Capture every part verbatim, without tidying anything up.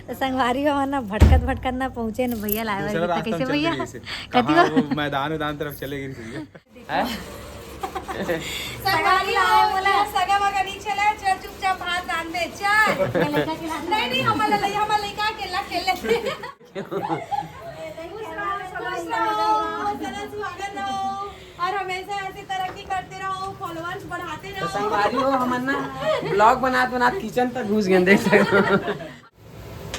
तो संगवारी हो ना, भटकत भटकत ना पहुंचे न भैया लाए वाले। कैसे भैया? कहाँ वो मैदान उदान तरफ चले गए भैया? संगवारी हो, सगा मगा नहीं चला, चल चुपचाप भात रांध दे, चल। नहीं, नहीं, हमारा लइका, हमारा लइका अकेला खेल लेते। और हमेशा ऐसी तरक्की करते रहो, फॉलोअर्स बढ़ाते रहो। संगवारी हो, हमन ना ब्लॉग बनात बनात किचन तक घुस गए, देख सकते हो।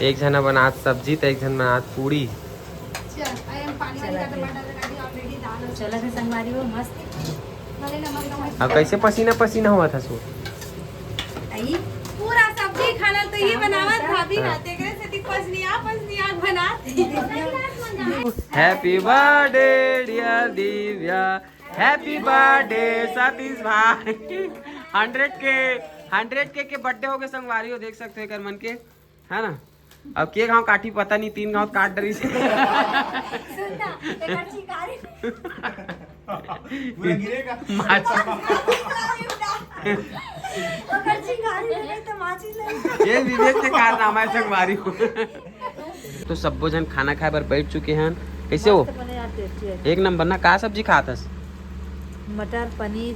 एक झन बनात सब्जी, तो एक झन बनात पूड़ी। चला थे संगवारी हो, मस्त। अब कैसे पसीना पसीना हुआ था सो? पूरा सब्जी खाना तो ये बनावत भाभी हाथे करे से दिख पसनिया पसनिया बनात। Happy birthday dear Divya, happy birthday Satish भाई। हंड्रेड के, हंड्रेड के के बर्थडे हो गए संगवारी हो, देख सकते हो एकर मन के, है ना? अब के गांव काटी पता नहीं, तीन गांव काट डरी से। सुन ना, एकर चिकारी। पूरा गिरेगा। माच- ओकर चिकारी लगे तो माचिस लगे। ये विवेक के कारनामा है संगवारी हो। तो सब्बो झन खाना खाए बर बैठ चुके हैं। कैसे हो? मस्त बने यार, tasty है। एक नंबर ना। का सब्जी खात हस? मटर पनीर।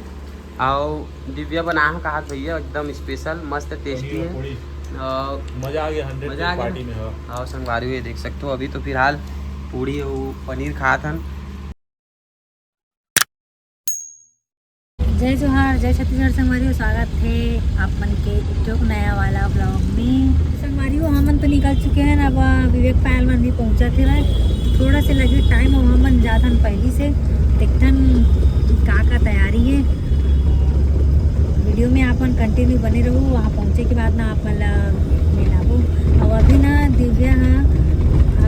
आओ दिव्या बना है कहा भैया, एकदम स्पेशल, मस्त टेस्टी है। और मजा आ गया, हंड्रेड मजा आ गया। पार्टी में। हाँ। आओ संगवारी हो, ये देख सकते हो, अभी तो फिलहाल पूड़ी और पनीर खात हन। जय जोहार, जय छत्तीसगढ़ संगवारी हो, स्वागत है आप मन के एक ठो नया वाला ब्लॉग में। संगवारी हो, हमन तो निकल चुके हैं, अब विवेक पायल मन भी पहुंचा थे। थोड़ा से लगी टाइम, और हमन जात हन पहली से। देखथन का का तैयारी है। वीडियो में आप मन कंटिन्यू बने रहू, वहाँ पहुँचे के बाद ना आप मन ला मिलाबो। और अभी ना दिव्या हा,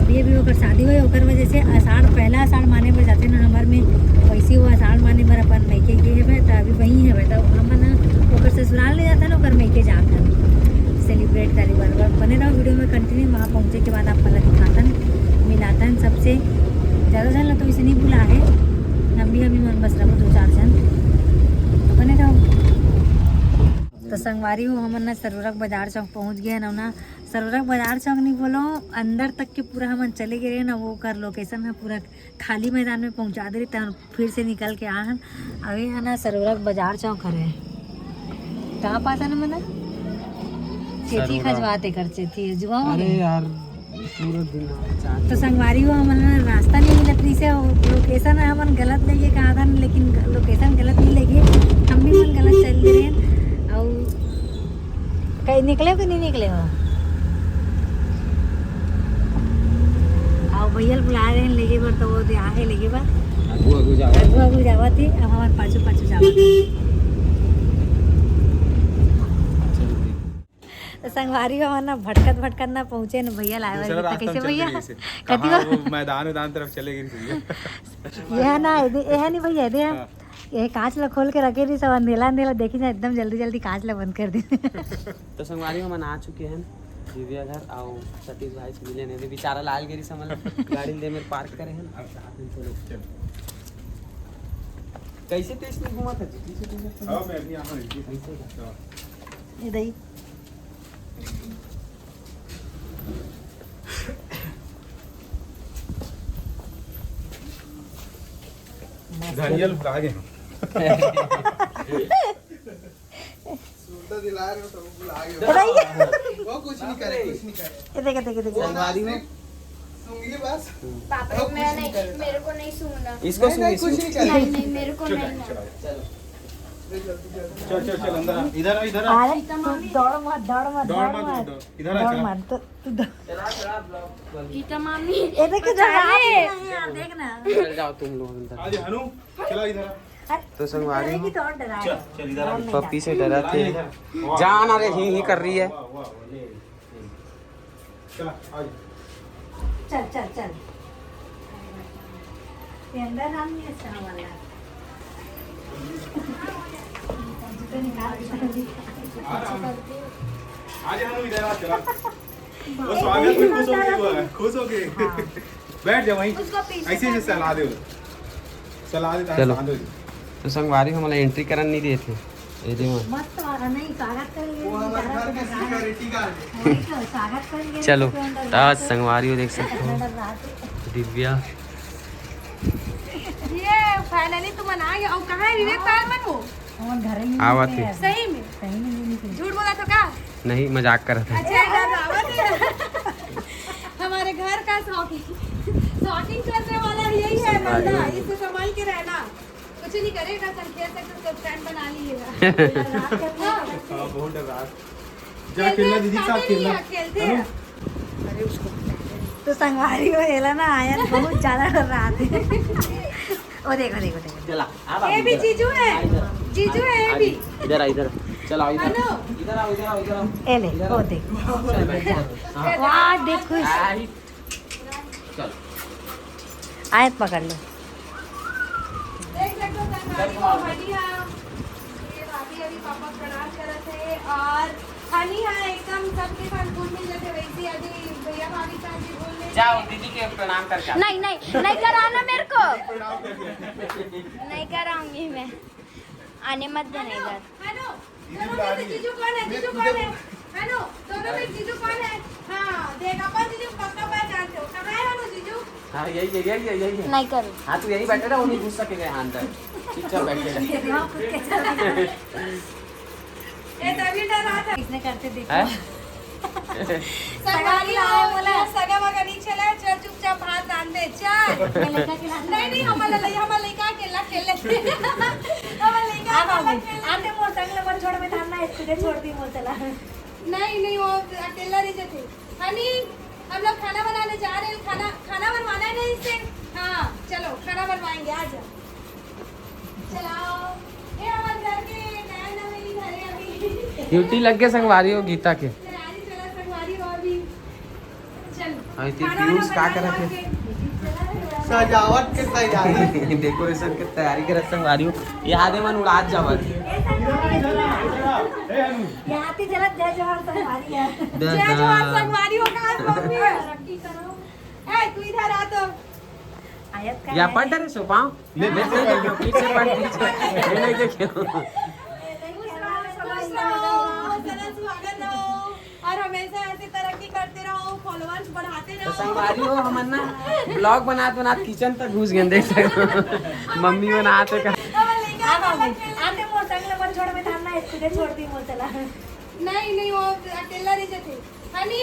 अभी अभी ओकर शादी हुई, ओकर वजह से आषाढ़, पहला आषाढ़ माने बर जाते ना हमर में, वैसे वो आषाढ़ माने बर अपन मइके गे हवे, तो अभी वहीं हवे, तो हमन ओकर ससुराल नहीं जाता ना, ओकर मइके जाता सेलिब्रेट करे बर। बने रहो वीडियो में कंटिन्यू, वहाँ पहुँचे के बाद आप मन ला दिखातन, मिलातन सबसे। ज़्यादा झन ला तो इसे नहीं बुला है, हम भी, हम ही मन बस रहो दो चार झन, तो बने रहो। तो संगवारी हो, हमन ना सरोरक बाजार चौक पहुँच गए ना, ना सरोरक बाजार चौक नहीं बोलो, अंदर तक के पूरा हमन चले गए ना, वो कर लोकेशन है पूरा खाली मैदान में पहुँचा दे रही, तहन फिर से निकल के आ हन। अभी है ना सरोरक बाजार चौक हरे, कहाँ पास है ना मना? चेथी सरोरा। खजवाते कर चेथी जुआ हो अरे गया। यार, पूरा दिन आ, चार तो संगवारी हो, हमन ला रास्ता नहीं मिलत रही से, लोकेशन है हमन गलत लेके कहा था, लेकिन लोकेशन गलत नहीं लेके हम भी मन गलत चल रहे हैं। और कहीं निकले हो कि नहीं निकले हो? आओ भैया बुला रहे हैं लेके बर, तो वो दे आहे लेके बर। आगू आगू जाओ। आगू आगू जावा थी, अब हमारे पाछू पाछू जावा थी। तो संगवारी हो ना भटकत भटकत ना पहुँचे ना भैया लाए वाले। कैसे भैया? कहाँ वो मैदान उदान तरफ चले गए भैया? यह ना, यह नहीं भैया, दे। हाँ। ये कांच ला खोल के रखे रही सब अंधेला अंधेला देखी ना, एकदम जल्दी जल्दी कांच ला बंद कर दे। तो संगवारी हमन आ चुके हैं दिव्या घर, आओ सतीश भाई से मिले नहीं, बेचारा लाल गिरी समझ गाड़ी ले मेरे पार्क करे हैं। अब साथ में चलो। चलो। कैसे टेस्ट में घुमा था जी? कैसे टेस्ट में? हाँ, मैं अभी यहाँ हूँ। कैसे था? हाँ। ये दही। धनिया भुला गए हम। सुनता दिला रहे हो तो भुला गए। वो कुछ नहीं करे, कुछ नहीं करे। ये देखे, देखे, देखे। वो ना सिर्फ सूंघी बस। पापा, मैं नहीं, मेरे को नहीं सूंघना। इसको नहीं, सूंघी, कुछ नहीं करे। नहीं, नहीं, मेरे को नहीं। चलो, चल, चल, अंदर आ। इधर आ, इधर आ। अरे, तू दौड़ मत, दौड़ मत, दौड़ मत, दौड़ मत। इधर आ, दौड़ मत, तू, तू दौड़। चला, चला, ब्लॉग, ब्लॉग। गीता मामी। ये देख, इधर आ रही है। यार, देख ना। चल जाओ तुम लोग अंदर। आ जा, हनु, चला इधर आ। तो संगवारी हो। चल, चल, इधर आ। पप्पी से डरा थे। इधर। वाह, जान, अरे, ही, ही कर रही है। वाह, वाह, वाह, ले, ले। चला, आ जा। चल, चल, चल। ये अंदर हम ये अच्छा वाला। आ जा, हनु, इधर आ, चला। वो स्वागत में खुश हो गई, वो है, खुश हो गई। हाँ। बैठ जा वहीं। उसको पीछे ऐसे ही कर दे। सलाह दे। सलाह दे, चलो। सलाह दे। तो संगवारी हमला एंट्री करन नहीं देते। ये दे मन। मस्त वाला नहीं, स्वागत करेंगे। वो हमारे घर के सिक्योरिटी गार्ड है। वही तो, स्वागत करेंगे। चलो, तो अंदर आज रात संगवारी हो देख सकते हो। अंदर रात। दिव्या। ये finally तुमन आ गए। और कहाँ है विवेक पाल मन वो? हमारे घर ही नहीं आवत निकले है। अभी। सही में? सही में नहीं निकले। झूठ बोला तो का? नहीं, मजाक करत है। अच्छा, इधर आवत है। हमारे घर का शौकीन, शौकीन करने वाला यही है बंदा, इससे संभाल के रहना। कुछ नहीं करेगा, संख्या से तो फैन बना लिएगा। हाँ, बहुत डर रहा है। जा खेलना दीदी के साथ खेलना। खेलते हैं। तो संगवारी हो, एला ना आयन बहुत ज्यादा डर रहा था। ओ देखो, देखो, देखो। चला, आ ए भी जीजू है, जीजू है ए भी। इधर आ, इधर। चल आओ इधर। हेलो। इधर आओ, इधर आओ, इधर आओ। ए ले, इधर आओ। ओ देख। चल बैठ जा। हाँ। वाह, देखो। आ ही। चल। आयत पकड़ लो। देख सकते हो, संगवारी हो, बढ़िया। ये भाभी अभी पापा प्रणाम करत है और हनी है एकदम सबके साथ घुल मिल जाते, वैसे ही अभी भैया भाभी साथ भी घुल मिल जाओ, दीदी के प्रणाम करके आओ। नहीं, नहीं, नहीं कराना मेरे को। नहीं कराऊंगी मैं। आने मत देना इधर। हेलो, दोनों में से जीजू कौन है? जीजू कौन है? हेलो, दोनों में जीजू कौन है? हाँ, देख, अपन जीजू पक्का पहचानते हो। कहाँ है वो जीजू? हाँ, यही है, यही है, यही है। नहीं करूँ। हाँ, तू यहीं बैठे रह, वो नहीं घुस सकेगा यहाँ अंदर। चुपचाप बैठे रह। ये तभी डर रहा था। इसने करते देखो। हैं? संगवारी हो, बोला। सगा वगा नहीं चला, चल चुपचाप भात रांध दे, चल। ये लड़का खिला दे। नहीं, नहीं, हमारा लड़का, हमारा लड़का अकेला खेल लेते। हमारा लड़का आप आओ अकेला भाई। खेल लेते। आते मोर संग ले, मोर छोड़ में धान ना, इसको दे, छोड़ दी मोर चला। नहीं, नहीं, वो अकेला रह जाते। हनी, हम लोग खाना बनाने जा रहे हैं, खाना, खाना बनवाना है ना इससे? हाँ, चलो, खाना बनवाएंगे, आ जाओ। चलाओ। ये हमारे घर के नए नवे ही घर है अभी। ड्यूटी लग गए संगवारी हो गीता के। तैयारी चला संगवारी हो अभी। चल। हाँ, इतनी खाना पीयूष वाना का बना करत है? के। सजावट के तैयारी। डेकोरेशन के तैयारी करत संगवारी हो। ये आदे मन उड़ात जावत। यहाँ पे जलत जय जोहार संगवारी है। द-, जय जोहार द-, संगवारी हो, कहाँ से मम्मी है? तरक्की करो। ए, तू इधर आ तो। आयत का या है? पढ़ डरे सो पाँव? ले, ले, ले, ले, पीछे पढ़, पीछे। ये नहीं देखियो। खुश रहो, खुश रहो, सदा सुहागन रहो और हमेशा ऐसे तरक्की करते रहो, followers बढ़ाते तो रहो। संगवारी हो, हमन ना vlog बनात बनात kitchen तक घुस गए, देख सकते हो। मम्मी बनाते का। अब लइका आप आओ, आते मोर संग ले, मोर छोड़ में धान ना, इसको छोड़ दी मोर चला। नहीं, नहीं, वो अकेला रह जाते। हनी,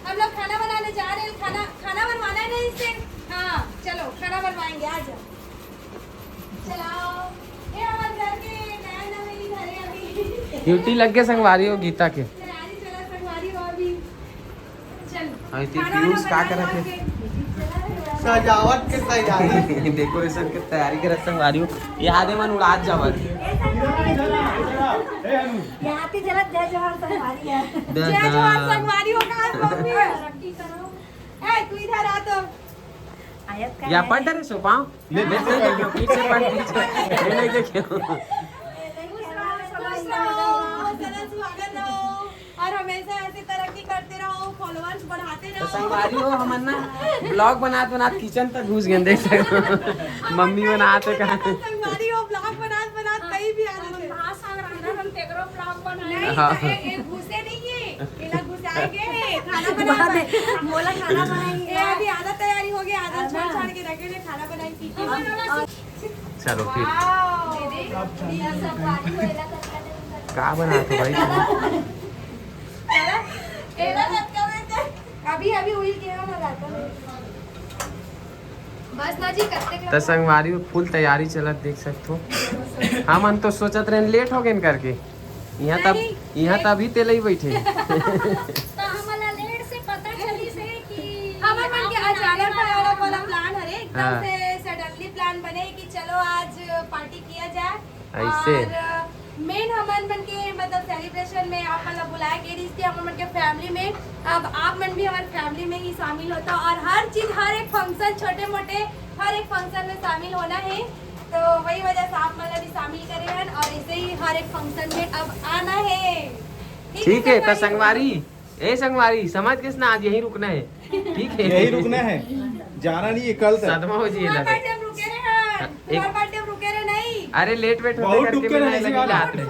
हम लोग खाना बनाने जा रहे हैं, खाना, खाना बनवाना है ना इससे? हाँ, चलो, खाना बनवाएंगे, आ जाओ। चलाओ। ये हमारे घर के नए नवे ही घर है अभी। ड्यूटी लग गए संगवारी हो गीता के। तैयारी चला संगवारी हो अभी। चल। हाँ, इतनी खाना पीयूष वाना का बना करत है? के। सजावट के तैयारी। डेकोरेशन के तैयारी करत संगवारी हो। ये आदे मन उड़ात जावत। यहाँ पे जलत जय जोहार संगवारी है। द-, जय जोहार द-, संगवारी हो, कहाँ से मम्मी है? तरक्की करो। ए, तू इधर आ तो। आयत का या है? पढ़ डरे सो पाँव? ले, ले, ले, ले, पीछे पढ़, पीछे। ये नहीं देखियो। खुश रहो, खुश रहो, सदा सुहागन रहो और हमेशा ऐसे तरक्की करते रहो, followers बढ़ाते तो रहो। संगवारी हो, हमन ना vlog बनात बनात kitchen तक घुस गए, देख सकते हो। मम्मी बनाते का। संगवारी हो, vlog बनात बनात कहीं भी आ जाते। हाँ, संग रंधन हम तेकरो vlog बनाए। नहीं, हाँ। तो ये, ये घुसे नहीं है, ये ना घुसाए गए, खाना बनाए। मोला खाना बनाएंगे। ये अभी आधा तैयारी हो गया, आधा छोड़ छाड़ के रखे ने खाना बनाए की। चलो फिर। का बनात हो भाई तुम? अभी, अभी उइल के हम लगाता हूँ। बस ना जी, कब तक त संगवारी हो, full तैयारी चलत देख सकत हो। हमन तो सोचत रहन late हो गए करके, यहाँ तब, नहीं, यहाँ late। तभी तेल ही बैठे। तो हमला late से पता चली से कि हमन मन के अचानक वाला, वाला plan हरे, एकदम हाँ। से suddenly plan बने कि चलो आज party किया जाए। ऐसे। और main हमन मन के मतलब celebration में आप मतलब बुलाए गए रहिस कि हमन मन के family में, अब आप मन भी हमारे family में ही शामिल होता और हर चीज, हर एक function, छोटे मोटे हर एक function में शामिल होना है। तो वही वजह से आप मन भी शामिल करे हैं और ऐसे ही हर एक function में अब आना है। ठीक है, तो संगवारी, ए संगवारी, समझ के ना आज यहीं रुकना है, ठीक है? यहीं रुकना है, जाना नहीं है कल तक। सदमा हो जी तुम्हारे इधर। Birthday में रुके रहे हैं, एक तुम्हारे birthday में रुके रहे नहीं। अरे late वेट होते बहुत करके टुक्के मैं रहने लगी से रात में।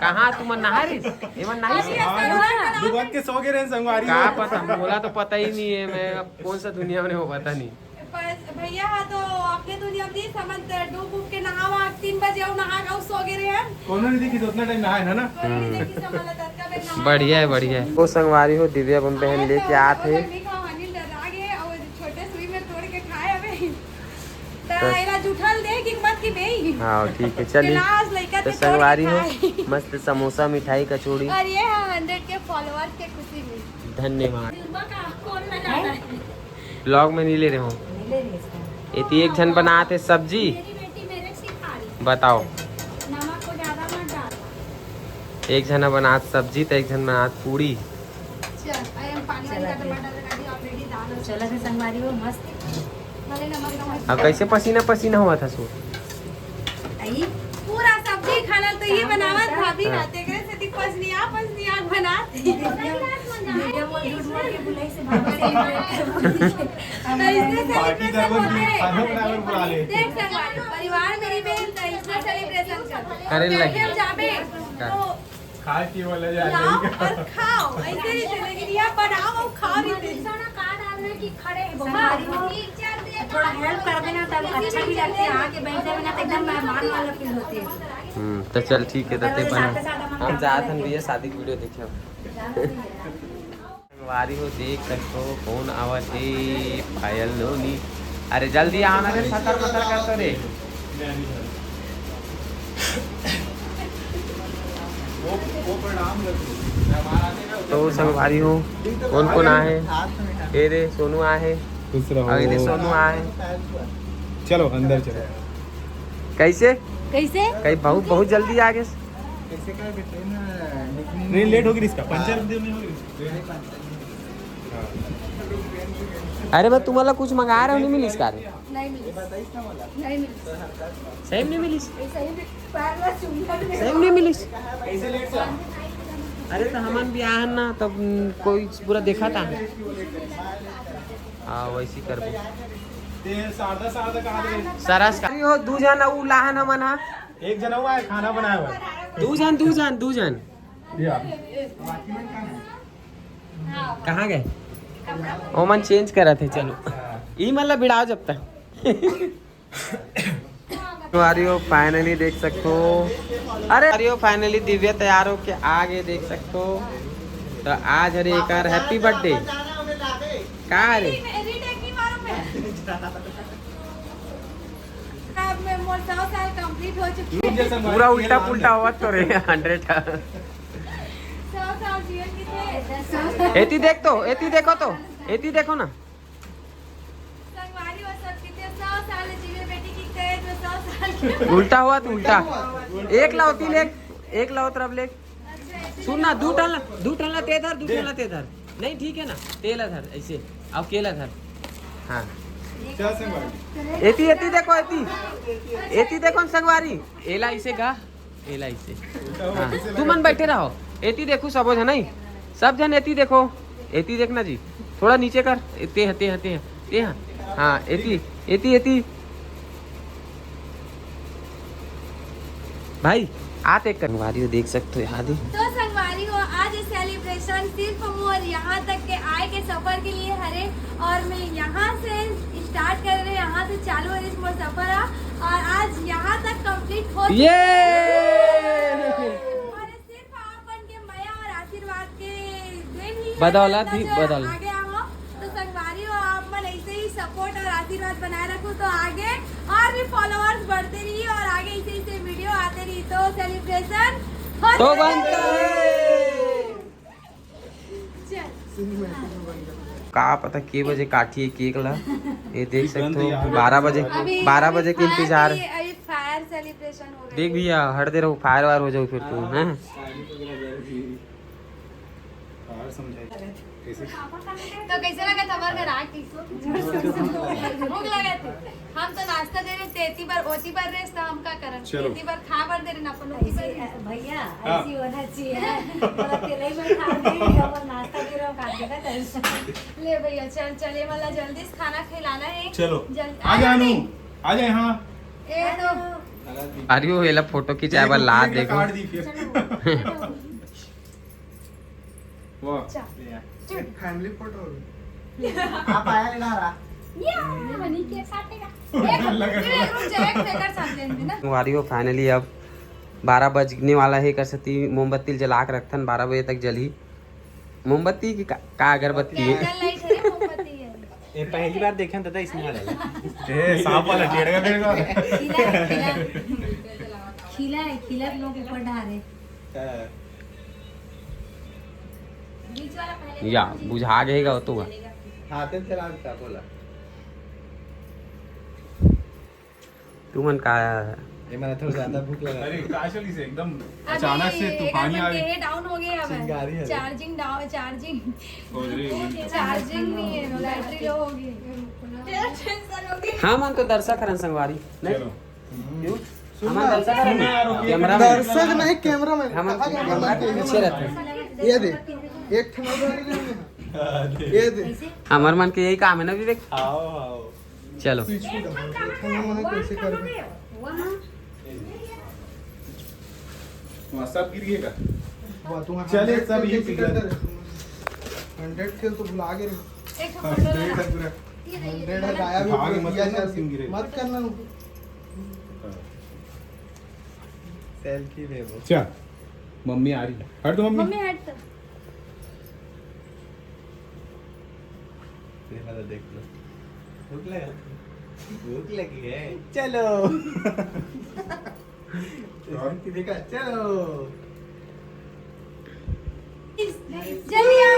कहाँ तुमन नहा रहिस? एमन नहाइस? हाँ, डूबत के सो गे रहे संगवारी का हो। पता, मोला तो पता ही नहीं है, मैं अब कौन सा दुनिया में हो, पता नहीं। बस भैया हा तो अपने दुनिया में दिस, हमन त डूब उब के नहावा, तीन बजे अउ नहा के अउ सो गे रहे हन। कोनो नहीं देखी, उतना टाइम नहाए ना, ना। कोनो नहीं देखी, हमन ला ततका बेर नहा बढ़िया है, बढ़िया है। वो संगवारी हो, दिव्या बम बहन लेके आत हे। नहीं खाओ, अनिल डरा गे, अउ छोटे सुई में तोड़ के खाए हवे। त बस। एला जूठा ल दे कि मत कि बेई। हाँ, ठीक है, चलिए। गिलास लइका तो ते तोड़ के संगवारी हो, खाए। मस्त समोसा, मिठाई, कचौड़ी। और ये है हंड्रेड के फॉलोअर्स के खुशी में। धन्यवाद। दिलवा का कौन ना जाता है? ब्लॉग में नहीं ले रहे हो। नहीं ले रही इसका। एती एक झन बनात हे सब्जी। मेरी बेटी मेरे सिखा रही। बताओ। नमक को ज्यादा मत डाल। एक झन बनात सब्जी तो एक झन बनात पूड़ी। चल, अरे हम पानी वाली चला का फिर। टमाटर लगा दी, already दाल हो चला फिर संगवारी हो, मस्त। भले नमक कम हो। अब कैसे पसीना पसीना हुआ था सो? आई, पूरा सब्जी खाना तो ये बनावत भाभी हाँ। रहते, एकरे सेती पसनिया पसनिया बनात। वीडियो कॉल झूठ बोल के बुलाई से भाभी से तो इससे बाकी सेलिब्रेशन सब होते हैं। खाना बनावे बुला ले। देख संगवारी, परिवार मेरी बहन तो इससे सेलिब्रेशन कर। करे लगे। कहीं जाबे का? तो खाए पिए वाला जा लाओ रही। और खाओ, ऐसे ही चलेगी। यहाँ बनाओ और खाओ भी। खाना कहाँ डालना है कि खड़े हैं, हाँ। थोड़ा हेल्प कर देना तब अच्छा भी लगता है। आके बैठे में ना तो एकदम मेहमान वाला फील होती है। हम्म, तो चल ठीक है, तो ते बना। हम जात हन भैया शादी की वीडियो देखे। संगवारी हो, देख सकते हो कौन आवत हे, पायल नोनी। अरे जल्दी आओ ना रे, सतर पतर कर तो रे। तो संगवारी हो, कौन कौन आहे? ए दे सोनू आहे, खुश रहो। अउ ए दे सोनू आहे। चलो अंदर चलो। कैसे? कैसे? कहीं बहुत बहुत जल्दी आ गए। नहीं, लेट हो गई इसका, पंचर देने हो गई। अरे मैं तुम्हारा कुछ मंगा रहा हूँ, नहीं मिली इसका। नहीं मिली। नहीं मिली। सही में नहीं मिली। सही में नहीं मिली। अरे तो हमन भी आहन ना, तब कोई पूरा देखा था। हाँ, वैसी करबो। सरस का हो, दू झन अउ लाहन हमन हा। एक जना हुआ है खाना बनाए हुआ। दू झन, दू झन, दू झन। या। कहाँ गए? ओमन चेंज करत हे, चलो। ई मन ला बिड़ाओ जब तक। तो आ रही हो, फाइनली देख सकते हो। अरे आ रही हो, फाइनली दिव्या तैयार होके आ गए, देख सकते हो। तो आज हरे एकर हैप्पी बर्थडे। का रे? अब मैं मोर सौ साल कंप्लीट हो चुकी है। पूरा उल्टा पुल्टा हुआ तो रे हंड्रेड। सौ साल जीवन की थे। एती देख तो, एती देखो तो, एती देखो ना। संगवारी वो सब कितने सौ साल जीवे बेटी की कहे जो सौ साल की। उल्टा हुआ तो उल्टा। एक लाओ तीन, एक, एक लाओ तरफ ले। सुन ना, दू टन ला, दू टन ला ते धर, दू टन ला ते धर। नहीं, ठीक है ना, तेला धर ऐसे। अब केला धर। हाँ। एती, एती देखो, एती, एती देखो न संगवारी, एला ऐसे गा, एला ऐसे। हाँ, तुमन बैठे रहो। एती देखो सबो झन, नहीं, सब झन एती देखो, एती देखना जी, थोड़ा नीचे कर। ए, ते ह, ते ह, ते ह, ते ह। हाँ, एती, एती, एती। भाई, आप एक संगवारी हो, देख सकते हो यहाँ दी। तो संगवारी हो, आज ये सेलिब्रेशन सिर्फ मोर यहाँ तक के आए के सफर के लिए हरे, और मैं यहाँ से स्टार्ट कर रहे, यहाँ से चालू है मोर सफर है, और आज यहाँ तक कंप्लीट हो ये। और सिर्फ आप मन के मया और आशीर्वाद के देन ही बदौलत ही बदौलत। आगे आओ। तो संगवारी हो, आप मन ऐसे ही सपोर्ट और आशीर्वाद बनाए रखो, तो आगे और भी फॉलोअर्स बढ़ते रही और आगे ऐसे ऐसे वीडियो आते रही, तो सेलिब्रेशन तो बनता है। चल। का पता के बजे काटी है केक ला। ये देख सकते हो, बारह बजे, अभी, बारह बजे के इंतजार। अभी फायर सेलिब्रेशन हो रहा है। देख भैया, हट दे रहो, फायर वायर हो जाओ फिर तू, हैं? और समझाई कैसे? तो कैसे लगा था बर्गर आके? भूख लगा थी। हम तो नाश्ता दे रहे थे, एती बार ओती बार रेस था, हम का करन? चलो। एती बार खा बार दे रहे ना, अपन ओती बार रेस। भैया, हाँ। ऐसी होना चाहिए। बोला, तेरे ही में खा दे, अपन नाश्ता दे रहे हो, खा के ना कर। ले भैया, चल, चल, ये वाला जल्दी से खाना खिलाना है। चलो। जल्दी। आ जा, अनु। आ जा यहाँ। ए तो अरे वो एला फोटो खिंचाए बर ला देखो। काट दी फिर। वाह। Family photo. आप आया लेना रहा। या, मनी के साथ है। एक, एक रुक जा, एक फेंकर साथ देंगे ना। संगवारी हो, फाइनली अब बारह बजने वाला है। कर सकती मोमबत्ती जला के रखथन, बारह बजे तक जलही। मोमबत्ती की का, का अगरबत्ती है? कैंडल लाइट है, मोमबत्ती है। ये पहली बार देखे दादा इसमें वाला। ए सांप वाला टेढ़ा टेढ़ा। खिला, खिला। खिला है, खिला लोग ऊपर डाले। बीच वाला पहले या बुझा जाएगा वो तो। हाथ से चला देता बोला। तुमन का ये मैंने थोड़ा ज्यादा भूख लगा। अरे काशल से एकदम अचानक से तूफानी आ गई। डाउन हो गया अब। चिंगारी है। चार्जिंग डाउन, चार्जिंग, समझ रही हो? चार्जिंग नहीं है, बैटरी लो हो गई। हाँ मन तो दर्शक हरन संगवारी नहीं। चलो। क्यों? हमारे दर्शक हरन। कैमरा दर्शक नहीं, कैमरा मैन। हम कहाँ कैमरा मैन? पीछे रहते हैं। ये दे, एक ठन और गाड़ी ले। ये दे। हमर मन के यही काम है ना विवेक? आओ आओ। चलो। स्विच को दबा, एक ठन हमन कैसे करबे? वहाँ सब गिर गए का? वाह, तू चले, सब ये पिघल। हंड्रेड खेल तो भुला गए रे। एक ठो फोटो लगा। हंड्रेड है, गायब भाग हो मत गया, करना, चल। सिम गिरे। मत करना। सेल्फी ले वो। अच्छा, मम्मी आ रही है। हट दो मम्मी। मम्मी हट तो। ये वाला देख लो। भूख लगा? भूख लगी है, चलो। देखा, चलो। जल्दी आओ।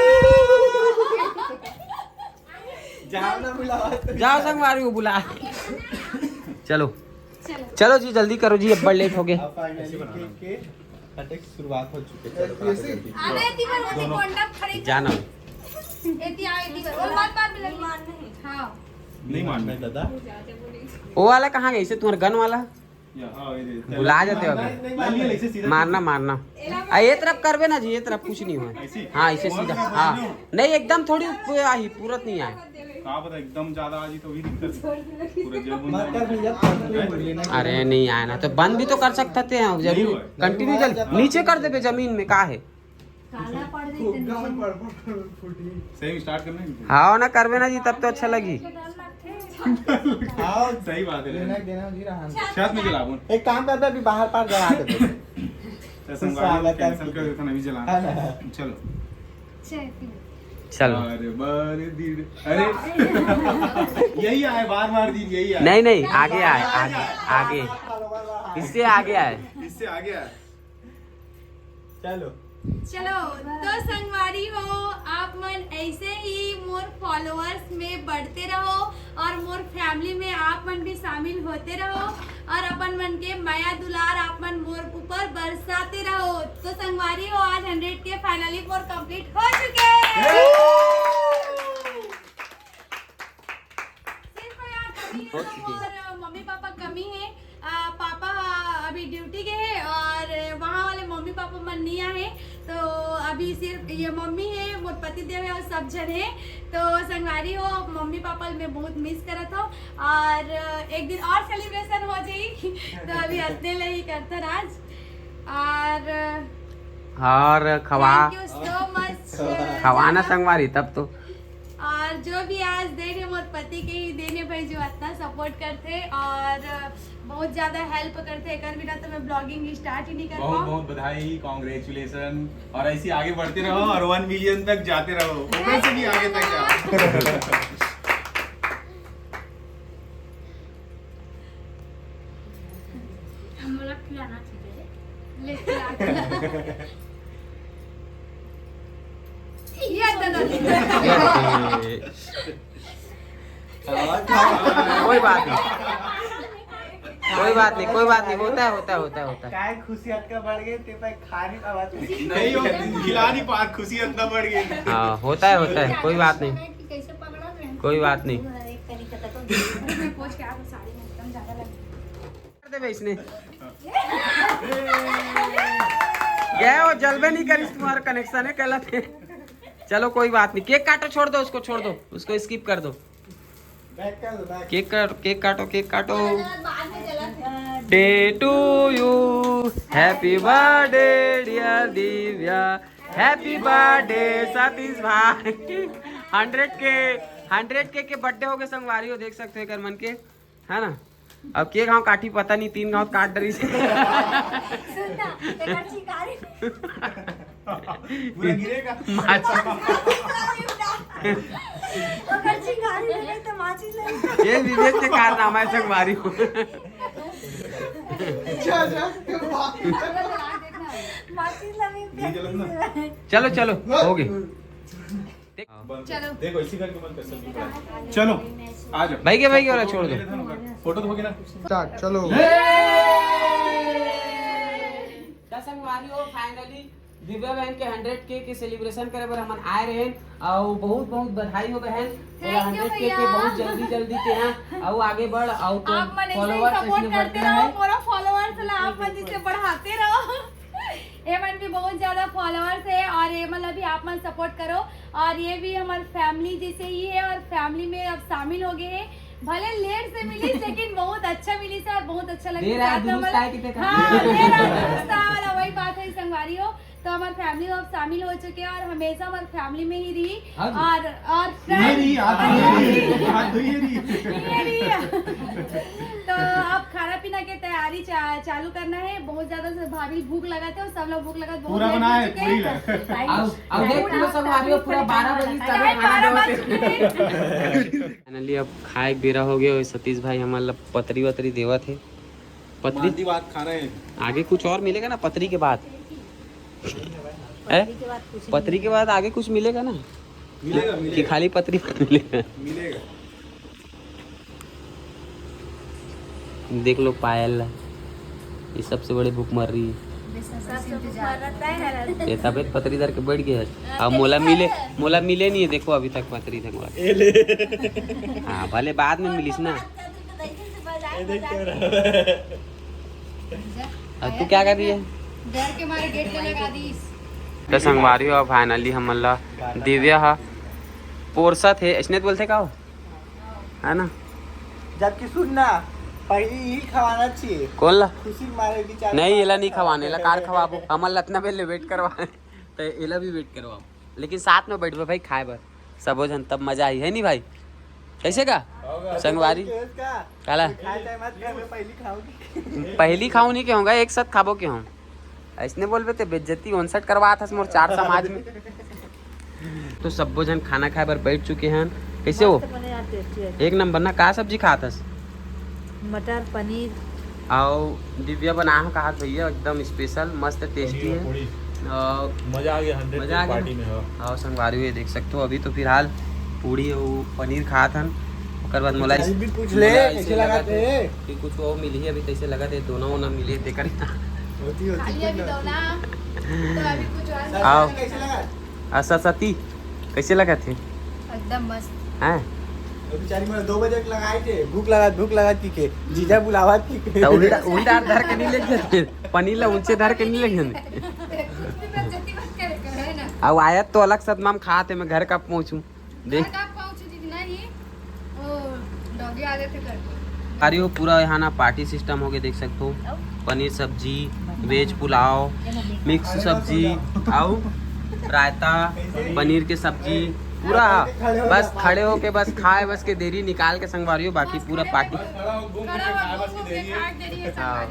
जाओ ना बुलाओ। जाओ संगवारी को बुला। चलो चलो। चलो जी, जल्दी करो जी, अब्बड़ लेट हो गए। अब फाइनली केक के कटे की शुरुआत हो चुकी है। चलो, अबे एती बर होती कोंडा खरीद। जाना। एती आ, एती बर। और बात बात में लगी। हाँ। नहीं मानना है। दादा। वो वाला कहाँ गए? इसे तुम्हारा गन वाला या, हाँ, ये दे। बुला जाते हो अभी। नहीं, नहीं, नहीं, ऐसे सीधा। मारना मारना। आ, ये तरफ करबे ना जी, ये तरफ कुछ नहीं हुआ। ऐसे? हाँ, इसे सीधा। हाँ, नहीं एकदम थोड़ी ऊपर आई, पूरत नहीं आए। कहाँ पता एकदम ज्यादा आ जी तो भी दिक्कत है। पूरा जल बन मत कर जाएगा। भैया, पानी नहीं बोलिए ना। अरे नहीं आए ना तो बंद भी तो कर सकते थे हम, जरूर कंटिन्यू चल। नीचे कर देबे जमीन में, का है? काला पड़ गई फुग्गा तनी। में पड़ पड़ फूटी। सही स्टार्ट करना है। हाँ ना, करबे ना जी, तब तो अच्छा लगी। आओ, सही बात है। देना देना जी रहा। छत में जला बोल। एक काम करते, अभी बाहर पार जला देते। संगवारी कैंसिल कर देता ना, अभी जला। है ना? चलो। चल। चलो। अरे बार दिन, अरे यही आए, बार बार दिन यही आए। नहीं नहीं, आगे आए, आगे, आगे। इससे आगे आए। इससे आगे आए। चलो। चलो, तो संगवारी हो, आप मन ऐसे ही मोर फॉलोअर्स में बढ़ते रहो और मोर फैमिली में आप मन भी शामिल होते रहो और अपन मन के मया दुलार आप मन मोर ऊपर बरसाते रहो। तो संगवारी हो, आज हंड्रेड के फाइनली मोर कंप्लीट हो चुके हैं। सिर्फ यार कमी है, तो मोर मम्मी पापा कमी है। आ, पापा अभी ड्यूटी गए हैं और वहाँ वाले मम्मी पापा मन नहीं आए, तो अभी सिर्फ ये मम्मी है, मोर पति देव है और सब जन है। तो संगवारी हो, मम्मी पापा मैं बहुत मिस करत हूँ और एक दिन और सेलिब्रेशन हो जाई। तो अभी अतने ले ही करथन आज। और और खवा thank you so much। खवाना संगवारी तब तो। और जो भी आज देने मोर पति के ही देने भाई, जो इतना सपोर्ट करते और बहुत ज्यादा हेल्प करते, एकर बिना तो मैं ब्लॉगिंग स्टार्ट ही नहीं कर बहुत पाऊँ। बहुत बधाई, कॉन्ग्रेचुलेशन, और ऐसे आगे बढ़ते रहो और वन मिलियन तक जाते रहो, ऊपर से भी आगे तक जाओ। हम लोग खिलाना चाहिए। ले खिला, खिला। ये दादा। कोई बात नहीं, कोई बात नहीं, कोई बात नहीं, होता है, होता है, होता है, होता है। काय खुशी अतका बढ़ गए ते पे खा नहीं पावत। नहीं हो, खिला नहीं पा, खुशी इतना बढ़ गई। हाँ, होता है, होता है, कोई बात नहीं, कैसे पकड़ा रहे हैं? कोई बात नहीं। मैं पहुंच के आपको साड़ी में एकदम ज्यादा लग कर देबे इसने। गए हो, जलबे नहीं करिस, तुम्हारा कनेक्शन है, गलत है। चलो कोई बात नहीं, केक काटो, छोड़ दो उसको, छोड़ दो उसको, स्किप कर दो। बैक कर दो, बैक। केक काटो, केक काटो, केक काटो। बाद में जला थे। Day to you, happy birthday dear Divya, happy birthday Satish भाई। हंड्रेड के, हंड्रेड के के बर्थडे हो गए संगवारी हो, देख सकते हो एकर मन के, है ना। अब के गांव काटी पता नहीं, तीन गांव काट डरी से। सुन ना, एकर चिंगारी। पूरा गिरेगा। माचिस। ओकर चिंगारी लगे तो माचिस लगे। ये विवेक के कारनामा है संगवारी हो। अच्छा, अच्छा, क्या बात है। माचिस लगे। चलो, चलो, हो गए। चलो। देखो, इसी करके मन कर सकती है। चलो, आ जाओ। भाई के, भाई के वाला छोड़ दो। फोटो तो हो गया ना? स्टार्ट, चलो। त संगवारी हो, finally दिव्या बहन के हंड्रेड के के सेलिब्रेशन करे बर हमन आए रहेन, अउ बहुत बहुत बधाई हो बहन। तोला हंड्रेड के के बहुत जल्दी जल्दी तेहा अउ आगे बढ़, अउ तो आप मन ऐसे ही फॉलोअर्स सपोर्ट करते रहो, मोरा फॉलोअर्स ला आप मन जैसे बढ़ाते रहो। ये मन भी बहुत ज्यादा फॉलोअर्स है और ये मन ला भी आप मन सपोर्ट करो। और ये भी हमारे फैमिली जैसे ही है और फैमिली में अब शामिल हो गए हैं। भले लेट से मिली लेकिन बहुत अच्छा मिली से और बहुत अच्छा लगे। देर आए दुरुस्त आए कि देखा। हाँ, देर आए दुरुस्त आए वाला वही बात है संगवारी हो। तो हमारे फैमिली में अब शामिल हो चुके हैं और हमेशा हमारे फैमिली में ही रही। हाँ जी। और और ये रही, हाथ तो ये रही, हाथ तो ये रही। ये रही। तो अब खाना पीना के तैयारी चा, चालू करना है। बहुत ज्यादा से भाभी भूख लगा थे और सब लोग भूख लगा, बहुत पूरा लेट हो बनाए, चुके पूरी हैं। लगा। अब अब देख लो संगवारी हो, पूरा बारह बजे तक टाइम खाना बारह बज देवत चुके हैं। फाइनली अब खाए के बेरा हो गया और सतीश भाई हमारे ला पतरी वतरी देवत है। पतरी मांदी भात खाना है। आगे कुछ और मिलेगा ना पतरी के बाद? है? पतरी के बाद आगे कुछ मिलेगा ना? मिलेगा, कि मिलेगा। खाली पतरी मिलेगा? मिलेगा। देख लो पायल ला, ये सबसे बड़े भूख मर रही है। ये तबे तो पतरी धर के बैठ गया है। अब मोला मिले, मोला मिले नहीं है, देखो अभी तक पतरी धर के। हाँ, भले बाद में मिलिस ना। अब तू क्या कर रही है? डर के मारे गेट पे लगा दीस। तो संगवारी हो, फाइनली हमन ला दिव्या हा पोरसा थे, ऐसने तो बोलते का हो? है ना? जबकि सुन ना, पहली ही खवाना चाहिए। कौन ला? खुशी के मारे विचार नहीं, एला नहीं खवाने, एला कार खवाबो। हमन ला अतना बेर ले वेट करवा, तो एला भी वेट करवाओ, लेकिन साथ में बैठबे भाई खाए बर सबो झन, तब मजा आई, है नहीं भाई? कैसे का संगवारी? काला? खाए चाहे मत खाए, मैं पहली खाऊंगी। पहली खाऊं नहीं कहूँगा, एक साथ खाबो के हम। ऐसने बोलबे ते बेइज्जती ओनसठ करवात हस मोर चार समाज में। तो सब्बो झन खाना खाए बर बैठ चुके हैं। कैसे हो? मस्त बने यार, टेस्टी है। एक नंबर ना। का सब्जी खात हस? मटर पनीर। आओ दिव्या बना है, कहा भैया एकदम स्पेशल मस्त टेस्टी है। मजा आ गया, हंड्रेड मजा आ गया पार्टी में। हाँ। आओ संगवारी, ये देख सकते हो, अभी तो फिलहाल पूड़ी और पनीर खात हन, ओकर बाद मोला भी पूछ ले, कैसे लगा थे? कि कुछ वो मिली है अभी, कैसे लगा थे? दोनों ना मिले थे करी। होती होती खाली अभी दो ना, तो अभी कुछ और। आओ। कैसे लगा? आ, सरस्वती, कैसे लगा थे? एकदम मस्त। हैं? अभी चारी में दो बजे के लगाए थे, भूख लगा, भूख लगा की के, जीजा बुलावा की के। तो उल्टा, उल्टा धर के नहीं लेके जाते, पनीर ला ऊंचे धर के नहीं लेके जाते। कुछ भी बेइज्जती मत करे करो, है ना? अब आया तो अलग सदमा में खाते, मैं घर का पहुंचू। देख। घर का पहुंचू जी, नहीं, वो डॉगी आ गए थे घर पे। अरे वो पूरा यहाँ ना पार्टी सिस्टम हो गया, देख सकते हो। पनीर सब्जी, वेज पुलाव, मिक्स सब्जी, आओ रायता, पनीर के सब्जी, पूरा बस खड़े होके बस खाए बस के देरी निकाल के संगवारी हो, बाकी पूरा पार्टी। खड़ा हो, घूम घूम के खाए बस की देरी है। हाँ।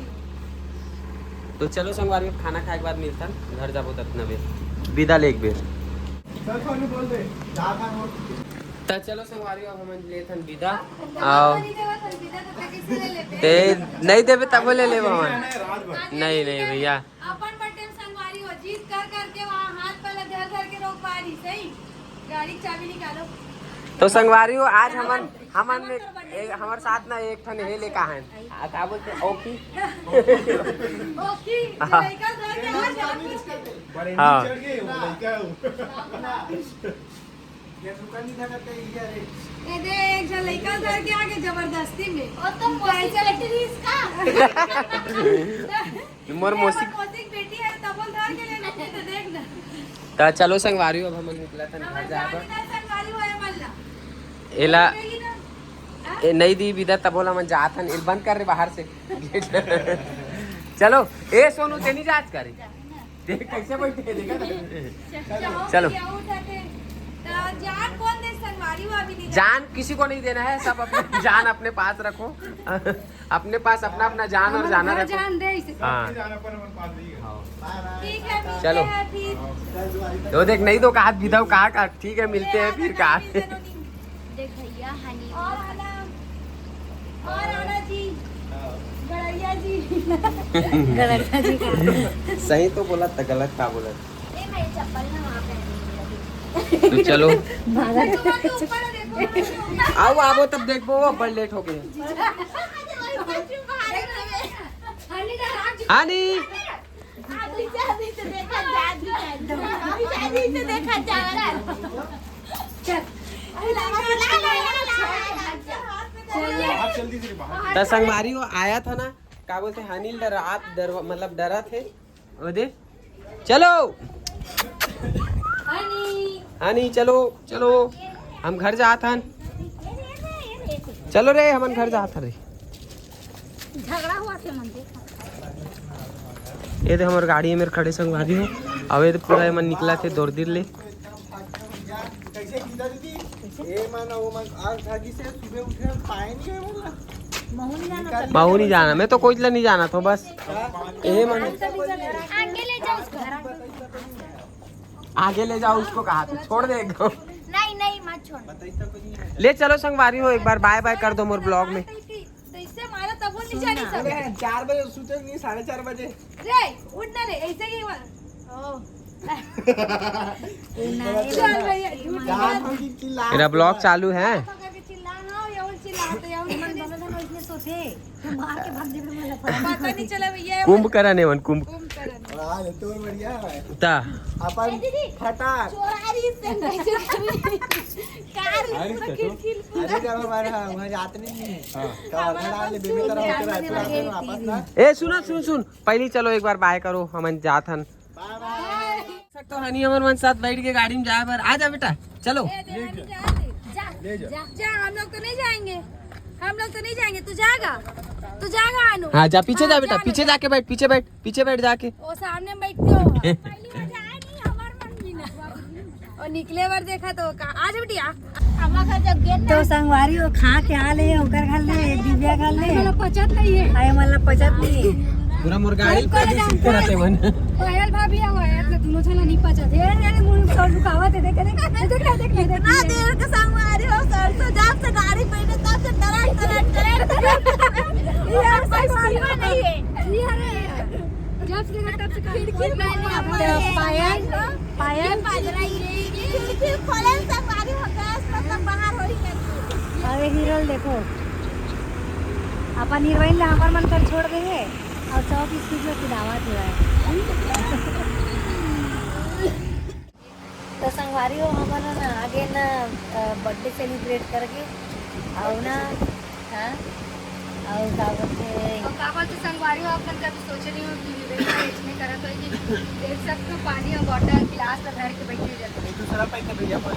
तो चलो संगवारी हो, खाना खाए के बाद मिलता घर जाबो तब नबे विदा ले एक बेर। चल सोनू बोल दे, जा था नोट। त चलो संगवारी हो, हमन लेथन विदा। आओ। ते नहीं देबे तब ले लेबो हमन। नहीं, नहीं भैया। अपन बर्थडे में संगवारी हो, जीत कर करके वहाँ हाथ पहले धर धर के रोक पा रही, सही? गाड़ी की चाबी निकालो। तो संगवारी हो, आज हमन, हमन एक, हमर साथ ना एक ठन हे लेका है। आ, का बोलते? ओकी। ओकी, हाँ। लड़का घर के आ जा। हाँ। ये दे, एक झन लइका धर के आगे जबरदस्ती में। और तो मौसी बेटी इसका। मोर मौसी। मौसी की बेटी है, तब बोल धर के ले लेते तो देख ना। त चलो संगवारी, अब हमन निकला था घर जाए बर। संगवारी होए मल्ला। एला। ए, नहीं दी बिदा, तब बोला मन जात हन। ए, बंद कर रे बाहर से। चलो, ए सोनू, ते नहीं जात करे। देख कैसे बैठे हैं, देखा ना? चलो। जान कौन दे, संगवारी वो अभी नहीं जान किसी को नहीं देना है, सब अपने जान अपने पास रखो। अपने पास अपना अपना जान और जाना रखो। जान दे इसे। हाँ। ठीक है, मिलते चलो। हैं फिर। तो देख, नहीं तो कहा बिदा, कहा का ठीक है, मिलते हैं फिर कहा। देख भैया, हनी। और आना, और आना जी, गड़ैया जी। गड़ैया जी का। सही तो बोला था, गलत का बोला? ए, मैं चप्पल ना वहाँ पहनी थी अभी। तो चलो। भागा। तुम्हारे ऊपर है, देखो। आओ, आओ, तब देखो, वो बड़ लेट हो गए। हनी। त संगवारी हो आया था ना, का बोलते, हनी ल डरात, डर, मतलब डरा थे। ओ दे, चलो। हनी। हनी, चलो, चलो, हम घर जात हन। चलो रे, हमन घर जात हन रे। झगड़ा हुआ थे मन के। ये दे हमर गाड़ी मेर खड़े संगवारी हो। अब ये दे पूरा एमन निकला थे दौड़ दिल ले। कैसे गिरा दीदी? ए मन, ओ मन, आज भागी से सुबह उठे, पाए नहीं है बोला। महू नहीं जाना, मैं तो कोई ला नहीं जाना था बस। ए मन। आगे ले जाओ उसको। आगे ले जाओ उसको, कहा तू छोड़ दे एकदम। नहीं, नहीं, मत छोड़। ले चलो संगवारी हो, एक बार बाय बाय कर दो मोर ब्लॉग में। तो इससे मारा तब वो नहीं जानी सब। अरे, चार बजे सुते नहीं, साढ़े चार बजे। रे, उठ ना रे, ऐसे ही हुआ। ओ। चल भैया, झूठ मत। मेरा ब्लॉग चालू है। चिल्ला ना, ये उन चिल्लाते, ये उन मन दोनों जन इसमें सोते। मार के भाग जेबे, मतलब। पता नहीं चला भैया। कुंभकर्ण एमन, कुंभ। कुंभकर्ण। वाह, ये तो बढ़िया है। ता। अपन फटाक। चोरारी से नहीं चोरारी। कार अरे, खिड़की। अरे, जब हमारे, हाँ, वहाँ जाते नहीं है। हाँ। तो घर आ ले, बेबे तरह होके रायपुर आते हैं वापस ना। ए, सुना, सुन, सुन। पहली चलो एक बार बाय करो, हमन जात हन। बाय बाय। तो हनी हमर मन साथ बैठ के गाड़ी में जाए बर। आ जा बेटा, चलो। ए, देवानी, जा, जा, ले जा। जा, हम लोग तो नहीं जाएंगे, हम लोग तो नहीं जाएंगे। तू जाएगा, तू जाएगा अनु? हाँ, जा, पीछे हाँ, जा बेटा, जा पीछे बेटा। जाके बैठ, पीछे बैठ, पीछे बैठ जाके। वो सामने में बैठते हो। पहली बार जाए नहीं, हमार मन भी ना। और निकले बार देखा तो का, आ जा बिटिया। तो संगवारी हो खा के आ ले, ओकर घर ले, दिव्या घर ले। मतलब पचत नहीं है। आए मतलब पचत नहीं है। पूरा मोर गाड़ी कोई कोई सीखते रहते मन। पायल भाभी आवा है, तो दोनों झना नहीं पचत। ये, ये मुंह सर झुकावा थे, देख, देख, देख, देख, देख, देख। इतना देर के संगवारी हो, सर से जब से गाड़ी पहने तब से टरक, टरक, टरक, टरक। ये ऐसा सीमा नहीं है। ये अरे, जब से देखा तब से खिड़की में पायल, पायल। खिड़की खोले संगवारी हो, गैस मतलब बाहर हो ही नहीं। अरे हीरो देखो, अपन हीरोइन ला हमर मन कर छोड़ देंगे। और चौक स्कूल में कुदावत हुआ है। तो संगवारी हो, हमन ना आगे ना, अ, बर्थडे सेलिब्रेट करके और ना, हाँ, और का बोलते हैं? और का बोलते संगवारी हो, अपन कभी सोचे नहीं हो कि वीडियो में इतने करत हो कि देख सकते हो पानी और बॉटल गिलास में भर के बैठे रहते। एक दूसरा पे तो भैया बोल।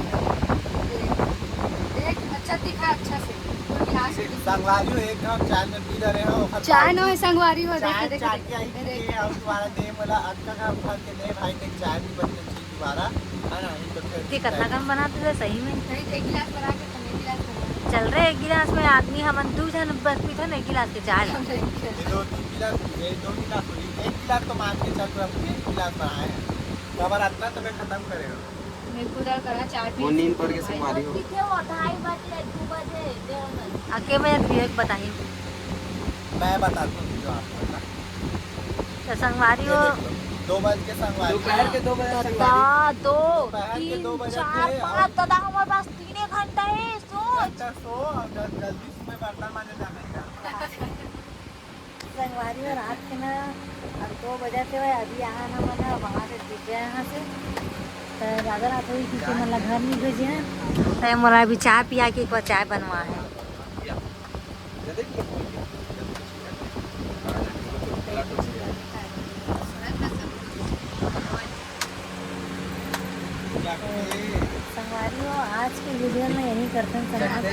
देख, अच्छा दिखा, अच्छा से। कोई गिलास में संगवारी हो, एक कप चाय में पी ले रहे हो, ओकर चाय बाद ना हो, संगवारी हो, चाय देखे, देखे, चाय देखे। के आई देखे। के, और तुम्हारा दे बोला, अक्का का भर के दे भाई, देख चाय भी बन गई दोबारा, है ना? नहीं तो फिर ये कितना कम बनाते थे सही में। नहीं, एक गिलास बना के, तुम एक गिलास बना। चल रहे, एक गिलास में आदमी हमन दू झन बस पीथन, एक गिलास के चाय ला। ये दो, तीन गिलास, ये दो गिलास, एक गिलास तो मान के चल, पूरा एक गिलास बनाए हैं। तो अब रात ना तो मैं खत्म करे हो। मैं खुद और करा चाय पी वो नींद पड़ के संगवारी हो। कितने हो? ढाई बजे, दो बजे, डेढ़ बजे। आके मैं विवेक बताही। मैं बता दूँ जो आपको ना। तो संगवारी हो। ये देख लो, दो बज के संगवारी। दोपहर के दो बजे संगवारी। दादा, दो, दोपहर के तीन, दो बजे चार, थे और पाँच, दादा, हमारे पास तीन घंटा है, सोच। घंटा सो और जल-, जल्दी सुबह बर्तन मांजे जाने का। संगवारी हो, रात के ना अब दो बजे थे, अभी आए ना, मना वहाँ से दिव्या यहाँ से। तो ज़्यादा रात हुई क्योंकि मतलब घर नहीं भेजे हैं। तो मोला अभी चाय पिया के एक बार चाय बनवा है। संगवारी हो, आज के वीडियो में यही करते हैं संगवारी।